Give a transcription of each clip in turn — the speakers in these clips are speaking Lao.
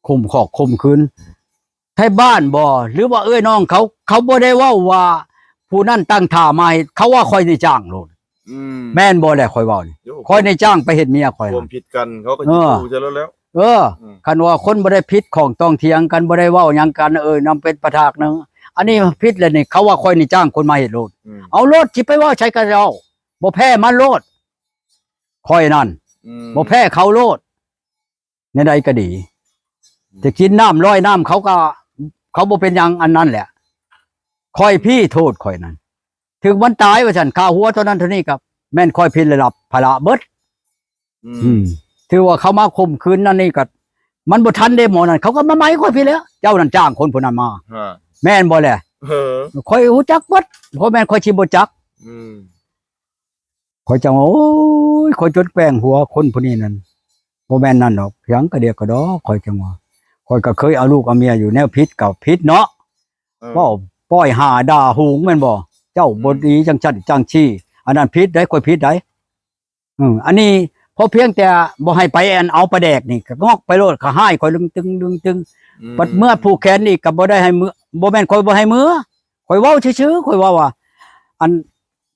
ຂົ່ມຂອກຂົ່ມຂືນ ໄທບ້ານບໍ່ ຫຼືວ່າເອື້ອຍນ້ອງເຂົາ ເຂົາບໍ່ໄດ້ເວົ້າວ່າຜູ້ນັ້ນຕັ້ງທ່າມາເຮັດ ເຂົາວ່າຂ້ອຍນີ້ຈ້າງໂລດ. ອືມ ແມ່ນບໍ່ແຫຼະຂ້ອຍເວົ້ານີ້? ໂອ້ ຂ້ອຍນີ້ຈ້າງໄປເຮັດເມຍຂ້ອຍ ຄວາມຜິດກັນ ເຂົາກໍ ເອີ ຢູ່ຊະແລ້ວ. ເອີ ອືມ ຄັນວ່າຄົນບໍ່ໄດ້ຜິດ ຂ້ອງຕ້ອງຖຽງກັນ ບໍ່ໄດ້ເວົ້າຫຍັງກັນ ເອີ ນຳເປັນປະທາກໜຶ່ງ ອັນນີ້ຜິດແລ້ວນີ້ ເຂົາວ່າຂ້ອຍນີ້ຈ້າງຄົນມາເຮັດໂລດ. ອືມ ເອົາໂລດ ຊິໄປເວົ້າໃສກໍເອົາ ບໍ່ແພ້ມັນໂລດ ຂ້ອຍນັ້ນ. ອືມ ບໍ່ແພ້ເຂົາໂລດ ແນວໃດກໍດີ ຈະກິນນ້ຳລອຍນ້ຳເຂົາກໍ ເຂົາບໍ່ເປັນຫຍັງ ອັນນັ້ນແຫຼະ ຂ້ອຍພີ້ໂທດຂ້ອຍນັ້ນ ຖືກມັນຕາຍວ່າຊັ້ນ ຄ່າຫົວເທົ່ານັ້ນເທົ່ານີ້ກໍແມ່ນຂ້ອຍພີ້ໄດ້ຮັບພາລະເບິດ. ອືມ ອືມ ຖືວ່າເຂົາມາຂົ່ມຂືນນັ້ນນີ້ກໍ ມັນບໍ່ທັນເດ້ ໝໍນັ້ນ ເຂົາກໍມາໄໝຂ້ອຍພີ້ແລ້ວ ເຈົ້ານັ້ນຈ້າງຄົນຜູ້ນັ້ນມາ ຮະ ແມ່ນບໍ່ແຫຼະ? ເອີ ຂ້ອຍຮູ້ຈັກເບິດ ບໍ່ແມ່ນຂ້ອຍຊິບໍ່ຈັກ. ອືມ ຂ້ອຍຈັ່ງວ່າ ໂອ້ຍ ຂ້ອຍຈົນແກວ່ງຫົວຄົນຜູ້ນີ້ນັ້ນ ບໍ່ແມ່ນນັ້ນດອກ ພຽງກະດຽວກະດໍ ຂ້ອຍຈັ່ງວ່າ ຂ້ອຍກໍເຄີຍເອົາລູກເອົາເມຍຢູ່ ແນວຜິດກໍຜິດເນາະ. ເອີ ເວົ້າປ້ອຍຫາດ່າຫູງແມ່ນບໍ່? ເຈົ້າ ອືມ ບໍ່ດີຈັ່ງຊັ້ນຈັ່ງຊີ້ ອັນນັ້ນຜິດໃດ໋ ຂ້ອຍຜິດໃດ໋. ເອີ ອັນນີ້ພໍພຽງແຕ່ບໍ່ໃຫ້ໄປ ອັນເອົາປາແດກນີ້ ກໍງອກໄປໂລດ ກໍຮ້າຍຂ້ອຍລຶງຕຶງ ດຶງຕຶງ. ອືມ ບັດເມື່ອຜູກແຂນອີກ ກໍບໍ່ໄດ້ໃຫ້ເມືອ ບໍ່ແມ່ນຂ້ອຍບໍ່ໃຫ້ເມືອ ຂ້ອຍເວົ້າຊື່ໆ ຂ້ອຍເວົ້າວ່າ ອັນ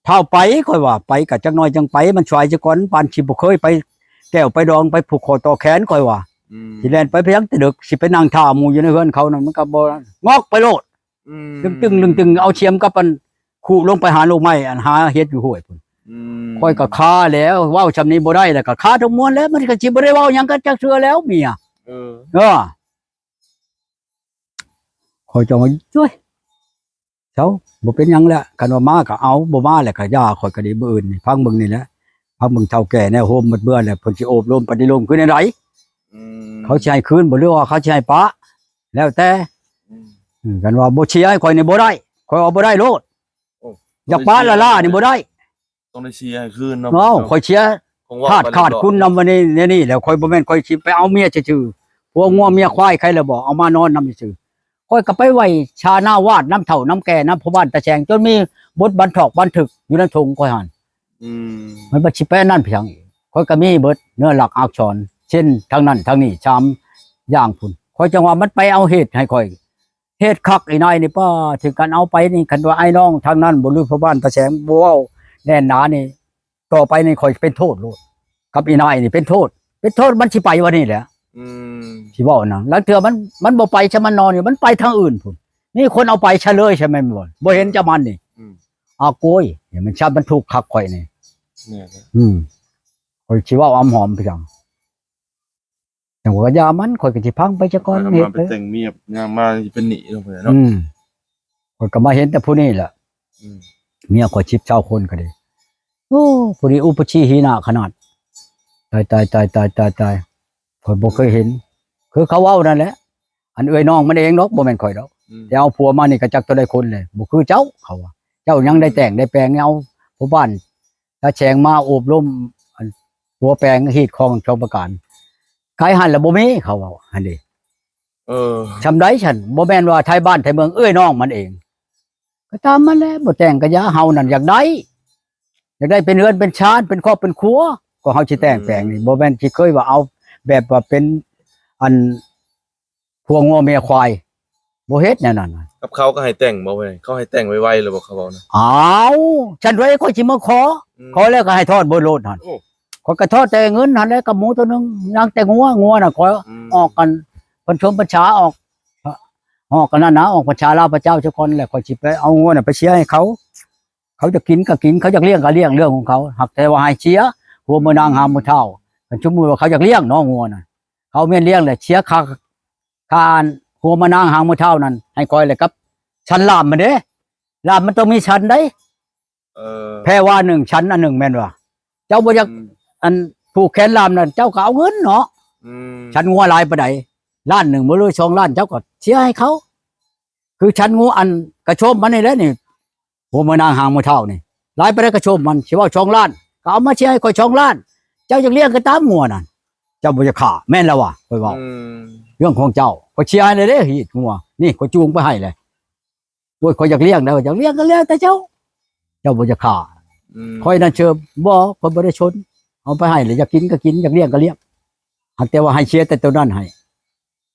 ທ້າວໄປ ຂ້ອຍວ່າ ໄປກະຈັກໜ້ອຍຈັ່ງໄປ ມັນສວາຍຊະກ່ອນ ປານຊິບໍ່ເຄີຍໄປແກ້ວໄປດອງ ໄປຜູກຄໍຕໍ່ແຂນ ຂ້ອຍວ່າ. ອືມ ຊິແລ່ນໄປພຽງແຕ່ດຶກ ຊິໄປນັ່ງຖ້າໝູ່ຢູ່ໃນເຮືອນເຂົານັ້ນ ມັນກໍບໍ່ ງອກໄປໂລດ. ອືມ ຕຶງໆ ຕຶງໆ ເອົາສຽມກັບອັນ ຂູດລົງໄປຫາລູກໄມ້ ອັນຫາເຫັດຢູ່ຫ້ວຍພຸ້ນ. ອືມ ຂ້ອຍກໍຄາແລ້ວ ເວົ້າຊ່ຳນີ້ບໍ່ໄດ້ ແລ້ວກໍຄາທັງມວນແລ້ວ ມັນກໍຊິບໍ່ໄດ້ເວົ້າຫຍັງກັນຈັກເທື່ອແລ້ວເມຍ. ເອີ ເອີ ຂ້ອຍຈັ່ງວ່າ ໂອ້ຍ ເຈົ້າ ບໍ່ເປັນຫຍັງແຫຼະ ຄັນວ່າມາກໍເອົາ ບໍ່ມາແລ້ວກໍຢ່າ ຂ້ອຍກໍດີ ມື້ອື່ນນີ້ ຟັງເບິ່ງນີ້ແຫຼະ ຟັງເບິ່ງເຖົ້າແກ່ແນວໂຮມໝົດເບື່ອແລ້ວ ເພິ່ນຊິໂອບລົມປະຕິໂລມຄືແນວໃດ? ອືມ ເຂົາຊິໃຫ້ຄືນບໍ່ ຫຼືວ່າເຂົາຊິໃຫ້ປະ ແລ້ວແຕ່. ອືມ ອືມ ຄັນວ່າບໍ່ເຊຍໃຫ້ຂ້ອຍນີ້ບໍ່ໄດ້ ຂ້ອຍວ່າບໍ່ໄດ້ໂລດ. ໂອ້ ຢາກປະລ້າໆນີ້ບໍ່ໄດ້ ຕ້ອງໄດ້ເຊຍໃຫ້ຄືນເນາະ. ເອົ້າ ຂ້ອຍເຊຍ ຂອງເວົ້າທາດຂາດຄຸນນຳວັນນີ້ ແນວນີ້ແຫຼະ ຂ້ອຍບໍ່ແມ່ນຂ້ອຍຊິໄປເອົາເມຍຊື່ໆ ຜົວງົວເມຍຄວາຍໃຄລະບໍ່ ເອົາມານອນນຳຊື່ໆ. ຂ້ອຍກໍໄປໄຫວ້ຊາໜ້າວາດນຳເຖົ້ານຳແກ່ນຳພໍ່ບ້ານຕາແສງ ຈົນມີບົດບັນທອກບັນທຶກຢູ່ໃນຖົງຂ້ອຍຫັ້ນ. ອືມ ມັນບໍ່ຊິໄປອັນນັ້ນພຽງອີກ ຂ້ອຍກໍມີເບິດເນື້ອຫຼັກອັກສອນ ເຊັ່ນທາງນັ້ນທາງນີ້ ສາມຢ່າງພຸ້ນ ຂ້ອຍຈັ່ງວ່າມັນໄປເອົາເຫດໃຫ້ຂ້ອຍ ເຮັດຄັກອີນາຍນີ້ ປ້າ ເຖິງກັນເອົາໄປນີ້ ຄັນວ່າອ້າຍນ້ອງທາງນັ້ນບໍ່ ຫຼືພໍ່ບ້ານຕາແສງບໍ່ເວົ້າແໜ້ນໜານີ້ ຕໍ່ໄປນີ້ຂ້ອຍເປັນໂທດໂລດ ກັບອີນາຍນີ້ເປັນໂທດ ເປັນໂທດ ມັນຊິໄປວັນນີ້ແຫຼະ. ອືມ ຊິເວົ້ານະ ລາງເທື່ອມັນ ມັນບໍ່ໄປຊະ ມັນນອນຢູ່ ມັນໄປທາງອື່ນພຸ້ນ ມີຄົນເອົາໄປຊະເລີຍ ຊະແມ່ນບໍ່ ບໍ່ເຫັນຈະມັນນີ້. ອືມ ອາໂກຍ ມັນຊະ ມັນທຸກຄັກຂ້ອຍນີ້. ແມ່ນແຫຼະ ອືມ ຂ້ອຍຊິເວົ້າອຳຫອມພຽງ ຈັ່ງວ່າຢ່າມັນ ຂ້ອຍກໍຊິພັງໄປຊະກ່ອນ. ຂ້ອຍກໍມາ ເຮັດ ໄປແຕ່ງເມຍ ຍາມມາຊິເປັນໜີ້ລົງໄປເນາະ. ອືມ ຂ້ອຍກໍມາເຫັນແຕ່ຜູ້ນີ້ແຫຼະ. ອືມ ເມຍຂ້ອຍສິບຊາວຄົນກໍດີ ໂອ້ ຜູ້ນີ້ອຸປະຊີຫິນະຂະໜາດ ຕາຍ ຕາຍ ຕາຍ ຕາຍ ຕາຍ ຕາຍ ຂ້ອຍບໍ່ເຄີຍເຫັນ ຄືເຂົາເວົ້ານັ້ນແຫຼະ ອັນເອື້ອຍນ້ອງມັນເອງດອກ ບໍ່ແມ່ນຂ້ອຍດອກ. ອືມ ແຕ່ເອົາຜົວມານີ້ກໍຈັກເທົ່າໃດຄົນແຫຼະ ບໍ່ຄືເຈົ້າ ເຂົາວ່າ ເຈົ້າຍັງໄດ້ແຕ່ງໄດ້ແປງ ເອົາຜູ້ບ້ານ ຕາແສງມາໂອບລົມ ອັນ ຫົວແປງຮີດຄອງສອງປະການ ໄກຫັ້ນລະບໍ່ມີ ເຂົາເວົ້າຫັ້ນເດ້. ເອີ ຊ່ຳໃດຊັ້ນ ບໍ່ແມ່ນວ່າໄທບ້ານໄທເມືອງ ເອື້ອຍນ້ອງມັນເອງ ກໍຕາມມັນແຫຼະ ບໍ່ແຕ່ງກໍຢ່າ ເຮົານັ້ນຢາກໄດ້ ຢາກໄດ້ເປັນເຮືອນເປັນຊານ ເປັນຄອບເປັນຄົວ ກໍເຮົາຊິແຕ່ງແປງນີ້ ອືມ ບໍ່ແມ່ນຊິເຄີຍວ່າເອົາແບບວ່າເປັນ ອັນ ຜົວງົວເມຍຄວາຍ ບໍ່ເຮັດແນວນັ້ນ. ກັບເຂົາກໍໃຫ້ແຕ່ງບໍ່ເວີຍ ເຂົາໃຫ້ແຕ່ງໄວໆ ແລ້ວບໍ່ ເຂົາເວົ້ານະ? ອ້າວ ຊັ້ນໄວຂ້ອຍຊິມາຂໍ ອືມ ຂໍແລ້ວກໍໃຫ້ທອດເບິດໂລດຫັ້ນ. ໂອ້ ຂ້ອຍກໍທອດແຕ່ເງິນຫັ້ນແຫຼະ ກັບໝູໂຕໜຶ່ງ ຍັງແຕ່ງົວ ງົວນະ ຂໍ ອືມ ອອກກັນ ເພິ່ນຊົມພັນສາອອກ ອອກອັນນັ້ນນະ ອອກພັນສາລາວພະເຈົ້າຊະກ່ອນ ແລ້ວຂ້ອຍຊິໄປເອົາງົວນະໄປເຊຍໃຫ້ເຂົາ. ເຂົາຈະກິນກໍກິນ ເຂົາຢາກລ້ຽງກໍລ້ຽງ ເລື່ອງຂອງເຂົາ ຫາກແຕ່ວ່າໃຫ້ເຊຍ ຫົວເມືອນາງຫາງເມືອທ້າວ. ຄັນສົມມຸດວ່າເຂົາຢາກລ້ຽງເນາະ ງົວນະ ເຂົາແມ່ນລ້ຽງແຫຼະ ເຊຍຄ່າ ຄ່າຫົວເມືອນາງຫາງເມືອທ້າວນັ້ນໃຫ້ຂ້ອຍ ແລ້ວກັບຊັ້ນລາມມັນເດ້ ລາມມັນຕ້ອງມີຊັ້ນໃດ. ເອີ ແພວ່າໜຶ່ງຊັ້ນອັນໜຶ່ງແມ່ນວ່າ ເຈົ້າບໍ່ຢາກ ອືມ ອັນຜູກແຂນລາມນັ້ນ ເຈົ້າກໍເອົາເງິນເນາະ. ອືມ ຊັ້ນງົວຫຼາຍປານໃດ ລ້ານໜຶ່ງບໍ່ ຫຼື ສອງລ້ານ ເຈົ້າກໍເຊຍໃຫ້ເຂົາ. ຄືຊັ້ນງົວອັນກະໂຊມມັນນີ້ແຫຼະນີ້ ຫົວເມືອນາງຫາງເມືອທ້າວນີ້ ຫຼາຍປານໃດກະໂຊມມັນ ຊິເວົ້າສອງລ້ານ ກໍເອົາມາເຊຍໃຫ້ຂ້ອຍສອງລ້ານ ເຈົ້າຢາກລ້ຽງກໍຕາມງົວນັ້ນ ເຈົ້າບໍ່ຢາກຂ້າ ແມ່ນແລ້ວວ່າ ຂ້ອຍເວົ້າ. ອືມ ເລື່ອງຂອງເຈົ້າ ຂ້ອຍເຊຍໃຫ້ແລ້ວເດ້ ຮີດງົວນີ້ ຂ້ອຍຈູງໄປໃຫ້ແລ້ວ. ໂອ້ຍ ຂ້ອຍຢາກລ້ຽງແລ້ວ ຢາກລ້ຽງກໍແລ້ວແຕ່ເຈົ້າ ເຈົ້າບໍ່ຢາກຂ້າ. ອືມ ຂ້ອຍນັ້ນເຊີ ບໍ່ ຂ້ອຍບໍ່ໄດ້ຊົນ ເອົາໄປໃຫ້ແລ້ວ ຢາກກິນກໍກິນ ຢາກລ້ຽງກໍລ້ຽງ ຫາກແຕ່ວ່າໃຫ້ເຊຍແຕ່ໂຕນັ້ນໃຫ້.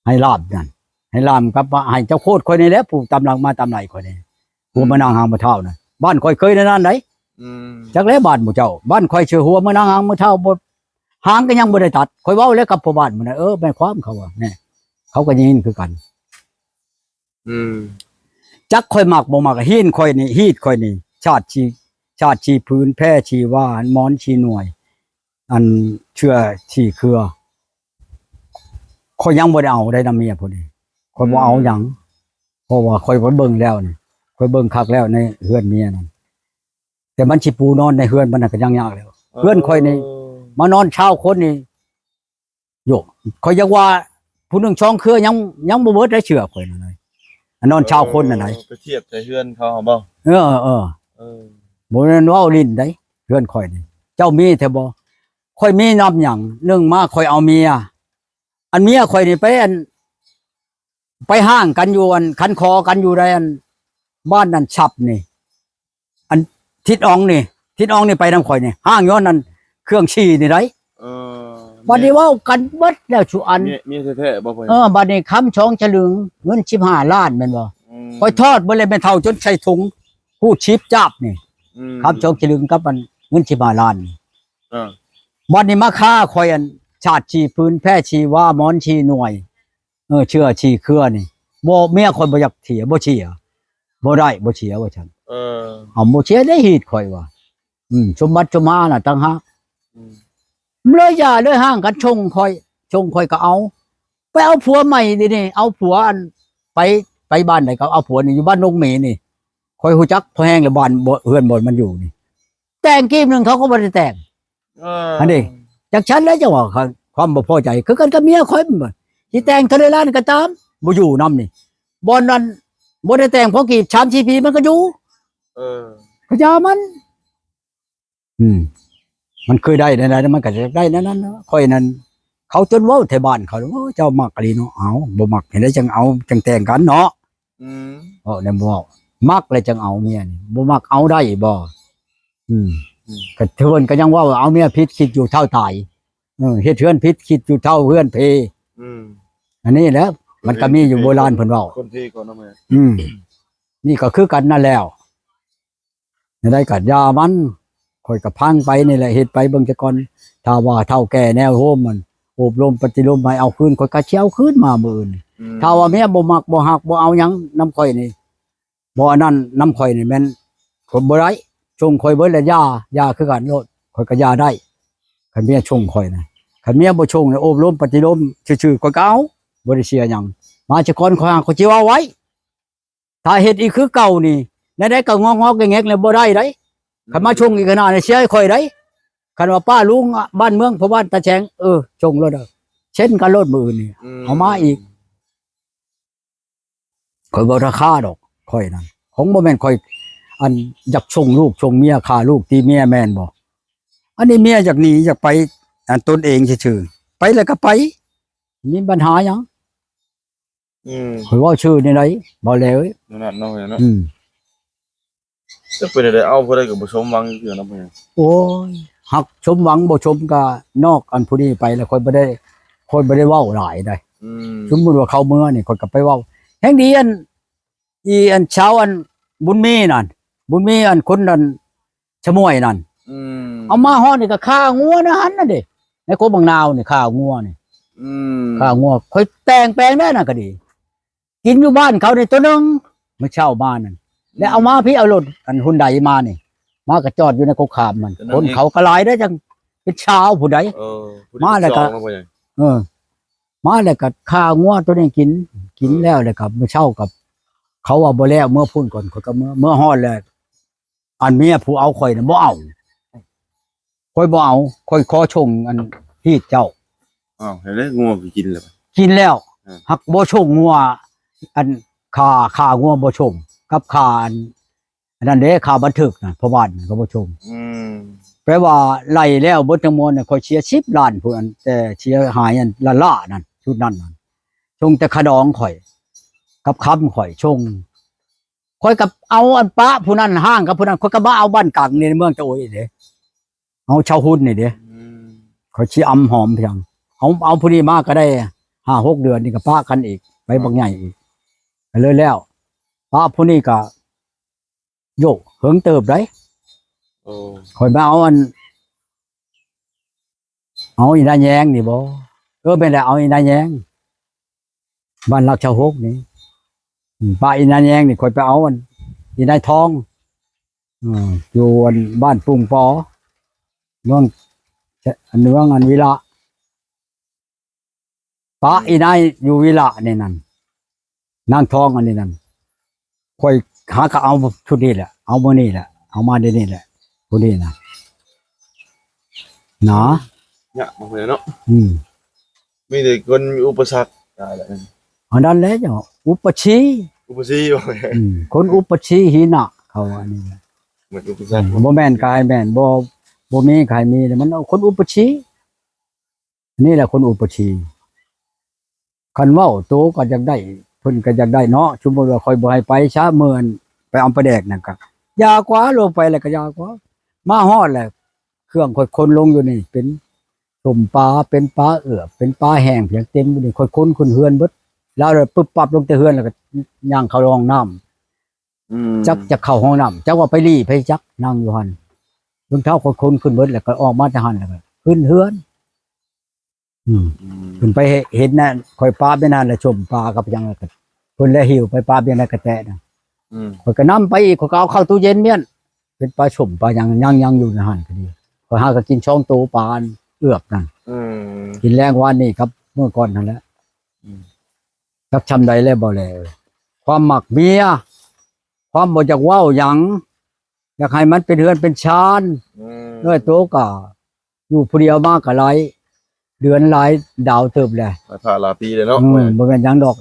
ໃຫ້ລາມນັ້ນ ໃຫ້ລາມກັບໃຫ້ເຈົ້າໂຄດຂ້ອຍນີ້ແຫຼະ ຜູ້ຕາມຫຼັງມາຕາມໄລ່ຂ້ອຍນີ້ ຫົວເມືອນາງຫາງມະທ້າວນັ້ນ ບ້ານຂ້ອຍເຄີຍແນວນັ້ນໃດ໋. ອືມ ຈັກແຫຼະບ້ານໝູ່ເຈົ້າ ບ້ານຂ້ອຍຊື່ຫົວເມືອນາງຫາງມະທ້າວ ບໍ່ ຫາງກໍຍັງບໍ່ໄດ້ຕັດ. ຂ້ອຍເວົ້າແລ້ວກັບພໍ່ບ້ານມື້ນັ້ນ ເອີ ແມ່ນຄວາມເຂົາວ່າ ແນ່ ເຂົາກໍໄດ້ຍິນຄືກັນ. ອືມ ຈັກຂ້ອຍມັກບໍ່ມັກ ຮີດຂ້ອຍນີ້ ຮີດຂ້ອຍນີ້ ຊາດຊີ ຊາດຊີພື້ນ ແພຊີວາ ໝອນຊີໜ່ວຍ ອັນເຊື່ອຊີເຄືອ ຂ້ອຍຍັງບໍ່ໄດ້ເອົາໄດ້ນຳເມຍຜູ້ນີ້ ຂ້ອຍບໍ່ເອົາຫຍັງ ອືມ ເພາະວ່າຂ້ອຍໄປເບິ່ງແລ້ວນີ້ ຂ້ອຍເບິ່ງຄັກແລ້ວໃນເຮືອນເມຍນັ້ນ ແຕ່ມັນຊິປູນອນໃນເຮືອນມັນນະກໍຍັງຍາກແລ້ວ. ເອີ ເຮືອນຂ້ອຍນີ້ມານອນຊາວຄົນນີ້ ໂຢ ຂ້ອຍຢາກວ່າຜູ້ໜຶ່ງສອງເຄືອຍັງ ຍັງບໍ່ເບິດໄດ້ເຊື່ອຂ້ອຍນັ້ນ ອັນນອນຊາວຄົນນັ້ນໃດ໋. ເອີ ໄປທຽບໃສ່ເຮືອນເຂົາຫັ້ນບໍ່? ເອີ ເອີ ເອີ ບໍ່ແມ່ນເວົ້າຫຼິ້ນໃດ໋ ເຮືອນຂ້ອຍນີ້ ເຈົ້າມີແທ້ບໍ່? ຂ້ອຍມີນຳຫຍັງ? ໜຶ່ງມາຂ້ອຍເອົາເມຍ ອັນເມຍຂ້ອຍນີ້ໄປ ອັນ ໄປຮ້າງກັນຢູ່ ອັນ ຂັນຂໍກັນຢູ່ໃນ ອັນ ບ້ານນັ້ນຊັບນີ້ ອັນ ທິດອອງນີ້ ທິດອອງນີ້ໄປນຳຂ້ອຍນີ້ ຮ້າງຍ້ອນ ອັນ ເຄື່ອງຊີ້ນີ້ໃດ໋. ເອີ ບັດນີ້ເວົ້າກັນເບິດແລ້ວຊຸອັນ ເມຍ ເມຍແທ້ໆບໍ່? ເອີ ບັດນີ້ຄຳສອງສະລຶງ ເງິນສິບຫ້າລ້ານແມ່ນບໍ່? ອືມ ຂ້ອຍທອດເບິດແລ້ວ ແມ່ເຖົ້າຈົນໃສ່ຖົງ ຮູດສິບຈາບນີ້ ອືມ ຄຳສອງສະລຶງກັບ ອັນ ເງິນສິບຫ້າລ້ານນີ້. ເອີ ບັດນີ້ມາຄາຂ້ອຍ ອັນ ຊາດຊີພື້ນ ແພຊີວາ ໝອນຊີໜ່ວຍ ເອີ ເຊື່ອຊີເຄືອນີ້ ບໍ່ ເມຍຂ້ອຍບໍ່ຢາກເສຍ ບໍ່ເສຍ ບໍ່ໄດ້ ບໍ່ເສຍວ່າຊັ້ນ. ເອີ ເອົາ ບໍ່ເສຍໄດ້ຮີດຂ້ອຍວ່າ ອືມ ສົມບັດສົມຫານະຕ່າງຫາກ. ອືມ ເລີຍຢ່າ ເລີຍຮ້າງກັນ ສົ່ງຂ້ອຍ ສົ່ງຂ້ອຍກໍເອົາ ໄປເອົາຜົວໃໝ່ດຽວນີ້ ເອົາຜົວ ອັນ ໄປ ໄປບ້ານໃດກໍເອົາຜົວນີ້ ຢູ່ບ້ານດົງເມນີ້ ຂ້ອຍຮູ້ຈັກພໍແຮງແລ້ວ ບ້ານ ເຮືອນບ່ອນມັນຢູ່ນີ້ ແຕ່ງກີບໜຶ່ງເຂົາກໍບໍ່ໄດ້ແຕ່ງ. ເອີ ອັນນີ້ ຈັ່ງຊັ້ນແຫຼະ ຈັ່ງວ່າຄວາມບໍ່ພໍໃຈ ຄືກັນກັບເມຍຂ້ອຍ ຊິແຕ່ງເທົ່າໃດລ້ານກໍຕາມ ບໍ່ຢູ່ນຳນີ້ ບ່ອນນັ້ນບໍ່ໄດ້ແຕ່ງພໍກີບ ສາມສີ່ປີມັນກໍຢູ່. ເອີ ກໍຢ່າມັນ ອືມ ມັນເຄີຍໄດ້ແນວໃດ ມັນກໍຢາກໄດ້ແນວນັ້ນເນາະ. ຂ້ອຍນັ້ນ ເຂົາຈົນເວົ້າແຖວບ້ານເຂົາ ໂອ້ ເຈົ້າມັກອີ່ຫຼີເນາະ ເອົາ ບໍ່ມັກເຮັດໃດຈັ່ງເອົາ ຈັ່ງແຕ່ງກັນເນາະ. ອືມ ເວົ້າແນວບໍ່ເວົ້າ ມັກແລ້ວຈັ່ງເອົາເມຍນີ້ ບໍ່ມັກເອົາໄດ້ບໍ່? ອືມ ອືມ ກໍເພິ່ນກໍຍັງເວົ້າວ່າ ເອົາເມຍຜິດຄິດຢູ່ເທົ່າຕາຍ ເອີ ເຮັດເຮືອນຜິດຄິດຢູ່ເທົ່າເຮືອນເພ. ອືມ ອັນນີ້ແຫຼະ ມັນກໍມີຢູ່ໂບລານເພິ່ນເວົ້າ ຄົນເພກ່ອນເນາະແມ່. ອືມ ນີ້ກໍຄືກັນນັ້ນແລ້ວ ແນວໃດກໍຢ່າມັນ ຂ້ອຍກໍຟັງໄປນີ້ແຫຼະ ເຮັດໄປເບິ່ງຊະກ່ອນ. ຖ້າວ່າເຖົ້າແກ່ແນວໂຮມມັນ ອົບຮົມປະຕິລົມໃຫ້ເອົາຄືນ ຂ້ອຍກໍຊິເອົາຄືນມາມື້ອື່ນ. ອືມ ຖ້າວ່າເມຍບໍ່ມັກ ບໍ່ຮັກ ບໍ່ເອົາຫຍັງນຳຂ້ອຍນີ້ ບໍ່ອັນນັ້ນນຳຂ້ອຍນີ້ ແມ່ນຂ້ອຍບໍ່ໄດ້ ສົ່ງຂ້ອຍເບິດແລ້ວ ຢ່າ ຢ່າຄືກັນໂລດ ຂ້ອຍກໍຢ່າໄດ້. ຄັນເມຍສົ່ງຂ້ອຍນະ ຄັນເມຍບໍ່ສົ່ງນະ ອົບຮົມປະຕິລົມຊື່ໆ ຂ້ອຍກໍເອົາ ບໍ່ໄດ້ເສຍຫຍັງ. ມາຊະກ່ອນ ຂ້ອຍຫາ ຂ້ອຍຊິເວົ້າໄວ້ ຖ້າເຮັດອີກຄືເກົ່ານີ້ ແນວໃດກໍງອກໆແງກໆ ແລ້ວບໍ່ໄດ້ໃດ໋. ອືມ ຄັນມາສົ່ງອີກຂະໜາດນີ້ ເສຍໃຫ້ຂ້ອຍໃດ໋. ຄັນວ່າປ້າລຸງບ້ານເມືອງ ພໍ່ບ້ານຕາແສງ ເອີ ສົ່ງໂລດເດີ ເຊັນກັນໂລດມື້ອື່ນນີ້. ອືມ ເອົາມາອີກ ຂ້ອຍບໍ່ລາຄາດອກ ຂ້ອຍນັ້ນ ຄົງບໍ່ແມ່ນຂ້ອຍ ອັນ ຢາກສົ່ງລູກສົ່ງເມຍ ຂ້າລູກຕີເມຍແມ່ນບໍ່? ອັນນີ້ເມຍຢາກໜີ ຢາກໄປ ອັນ ຕົນເອງຊື່ໆ ໄປແລ້ວກໍໄປ ມີບັນຫາຫຍັງ? ອືມ ຂ້ອຍເວົ້າຊື່ນີ້ໃດ໋ ບໍ່ແລ້ວເອີຍ ນັ້ນເນາະ ເນາະ. ອືມ ຈັກເປັນແນວໃດ ເອົາຜູ້ໃດກໍບໍ່ສົມຫວັງເທື່ອນຳ. ໂອ້ຍ ຫາກສົມຫວັງບໍ່ສົມກໍນອກ ອັນຜູ້ນີ້ໄປແລ້ວ ຂ້ອຍບໍ່ໄດ້ ຂ້ອຍບໍ່ໄດ້ເວົ້າຫຼາຍໃດ໋. ອືມ ສົມມຸດວ່າເຂົາເມືອນີ້ ຂ້ອຍກໍໄປເວົ້າ ແຮ່ງດີ ອັນ ອີ ອັນຊາວ ອັນບຸນມີນັ້ນ ບຸນມີ ອັນຄົນນັ້ນ ຊະໝວຍນັ້ນ. ອືມ ເອົາມາຮອດນີ້ກໍຂ້າງົວໃນຫັ້ນນະເດ ໃນໂຄກບັກນາວນີ້ ຂ້າງົວນີ້. ອືມ ຂ້າງົວ ຂ້ອຍແຕ່ງແປງໄດ້ນະກໍດີ ກິນຢູ່ບ້ານເຂົານີ້ໂຕໜຶ່ງ ມື້ເຊົ້າມານັ້ນ ແລ້ວເອົາມາພີ້ ເອົາລົດ ອັນຮຸນໄດມານີ້ ມາກໍຈອດຢູ່ໃນກົກຂາມມັນ. ຄົນເຂົາກໍຫຼາຍເດ້ ຈັ່ງເປັນຊາວຜູ້ໃດ. ເອີ ມາແລ້ວກໍ ເອີ ມາແລ້ວກໍຂ້າງົວໂຕນີ້ກິນ ກິນ ເອີ ແລ້ວ ແລ້ວກໍມື້ເຊົ້າກໍ ເຂົາວ່າບໍ່ແລ້ວ ເມືອພຸ້ນກ່ອນ ຂ້ອຍກໍເມືອ ເມືອຮອດແລ້ວ ອັນເມຍຜູ້ເອົາຂ້ອຍນະບໍ່ເອົາ ຂ້ອຍບໍ່ເອົາ ຂ້ອຍຂໍຊົງອັນຮີດເຈົ້າ. ອ້າວ ເຫັນແລ້ວ ງົວກໍກິນແລ້ວ ກິນແລ້ວ ເອີ ຫາກບໍ່ຊົງງົວ ອັນຂ້າ ຂ້າງົວບໍ່ຊົງ ກັບຄ່າອັນ ອັນນັ້ນເດ້ ຄ່າບັນທຶກນະ ພໍ່ບ້ານກໍບໍ່ຊົງ. ອືມ ແປວ່າໄລ່ແລ້ວເບິດທັງມວນນະ ຂ້ອຍເສຍສິບລ້ານພຸ້ນ ອັນແຕ່ເສຍຫາຍອັນລ້າໆນັ້ນ ຊຸດນັ້ນນັ້ນ ຊົງແຕ່ຂະດອງຂ້ອຍ ກັບຄຳຂ້ອຍຊົງ ຂ້ອຍກໍເອົາອັນປະຜູ້ນັ້ນຮ້າງກັບຜູ້ນັ້ນ ຂ້ອຍກໍມາເອົາບ້ານກາງໃນເມືອງຕະໂອຍເດ້ ເອົາຊາວຮຸນນີ້ເດ້. ອືມ ຂ້ອຍຊິອຳຫອມພຽງ ເອົາ ເອົາຜູ້ນີ້ມາກໍໄດ້ ຫ້າຫົກເດືອນນີ້ກໍປະກັນອີກ ໄປບັກໃຫຍ່ອີກ ກໍເລີຍແລ້ວ. ປະຜູ້ນີ້ກໍ ໂຢ ເຫິງເຕີບໃດ. ໂອ້ ຂ້ອຍມາເອົາອັນ ເອົາອີນາແຍງນີ້ບໍ່? ເອີ ແມ່ນແຫຼະ ເອົາອີນາແຍງ ບ້ານຫຼັກຊາວຫົກນີ້. ອືມ ປະອີນາແຍງນີ້ ຂ້ອຍໄປເອົາອັນ ອີນາຍທອງ ເອີ ຢູ່ອັນບ້ານປຸ່ງປໍ ເມືອງ ເມືອງອັນວິລະ. ປະອີນາຍຢູ່ວິລະນີ້ນັ້ນ ນາງທອງອັນນີ້ນັ້ນ ຂ້ອຍຫາກໍເອົາຊຸດນີ້ແຫຼະ ເອົາມື້ນີ້ແຫຼະ ເອົາມາດຽວນີ້ແຫຼະ ຜູ້ນີ້ນະ ນະ ຍາກມາກເລີຍເນາະ. ອືມ ມີແຕ່ຄົນມີອຸປະສັກຫຼາຍແຫຼະ ອັນນັ້ນແຫຼະເຈົ້າ ອຸປະຊີ ອຸປະຊີ ອືມ ຄົນອຸປະຊີຫີນະ ເຂົາວ່ານີ້ ໝົດອຸປະສັກ ອືມ ບໍ່ແມ່ນກໍໃຫ້ແມ່ນ ບໍ່ ບໍ່ມີກໍໃຫ້ມີ ແລ້ວມັນເອົາຄົນອຸປະຊີ. ນີ້ແຫຼະຄົນອຸປະຊີ ຄັນເວົ້າໂຕກໍຢາກໄດ້ ເພິ່ນກໍຢາກໄດ້ເນາະ. ສົມມຸດວ່າຂ້ອຍບໍ່ໃຫ້ໄປຊະ ເມື່ອໄປເອົາປາແດກນັ້ນກໍຢ່າກວ່າ ລົງໄປແລ້ວກໍຢ່າກວ່າ ມາຮອດແລ້ວ ເຄື່ອງຂ້ອຍຂົນລົງຢູ່ນີ້ ເປັນສົ້ມປາ ເປັນປາເອືອບ ເປັນປາແຫ້ງ ພຽງເຕັມຢູ່ນີ້ ຂ້ອຍຂົນຂຶ້ນເຮືອນເບິດ. ລາວລະປຶບປັບລົງແຕ່ເຮືອນ ແລ້ວກໍຍ່າງເຂົ້າຫ້ອງນ້ຳ ອືມ ຈັກຈະເຂົ້າຫ້ອງນ້ຳ ຈັກວ່າໄປລີ້ໃຜຈັກ ນັ່ງຢູ່ຫັ້ນ ເບິ່ງເທົ້າຄົນໆຂຶ້ນເບິດ ແລ້ວກໍອອກມາແຕ່ຫັ້ນ ແລ້ວກໍຂຶ້ນເຮືອນ. ອືມ ອືມ ເພິ່ນໄປເຫັນນະ ຂ້ອຍປາບຢູ່ນັ້ນແຫຼະ ສົ້ມປາກັບຫຍັງ ແລ້ວກໍເພິ່ນແລະຫິ້ວໄປປາບຢູ່ໃນກະແຕນະ. ອືມ ຂ້ອຍກໍນຳໄປອີກ ຂ້ອຍກໍເອົາເຂົ້າຕູ້ເຢັນມ້ຽນ ເປັນປາສົ້ມປາຫຍັງ ຍັງ ຍັງຢູ່ໃນຫັ້ນກໍດີ ຂ້ອຍຫາກໍກິນສອງໂຕປາອັນເອືອບນັ້ນ. ອືມ ກິນແລງວານນີ້ກັບມື້ກ່ອນຫັ້ນແຫຼະ. ອືມ ຈັກຊ່ຳໃດແລ້ວບໍ່ແລ ຄວາມມັກເມຍ ຄວາມບໍ່ຢາກເວົ້າຫຍັງ ຢາກໃຫ້ມັນເປັນເຮືອນເປັນຊານ. ອືມ ນ້ອຍໂຕກໍຢູ່ຜູ້ດຽວມາກໍຫຼາຍເດືອນຫຼາຍດາວເຕີບແລ້ວ ຫຼາຍພະຫຼາຍປີແລ້ວເນາະ. ອືມ ບໍ່ແມ່ນຫຍັງດອກ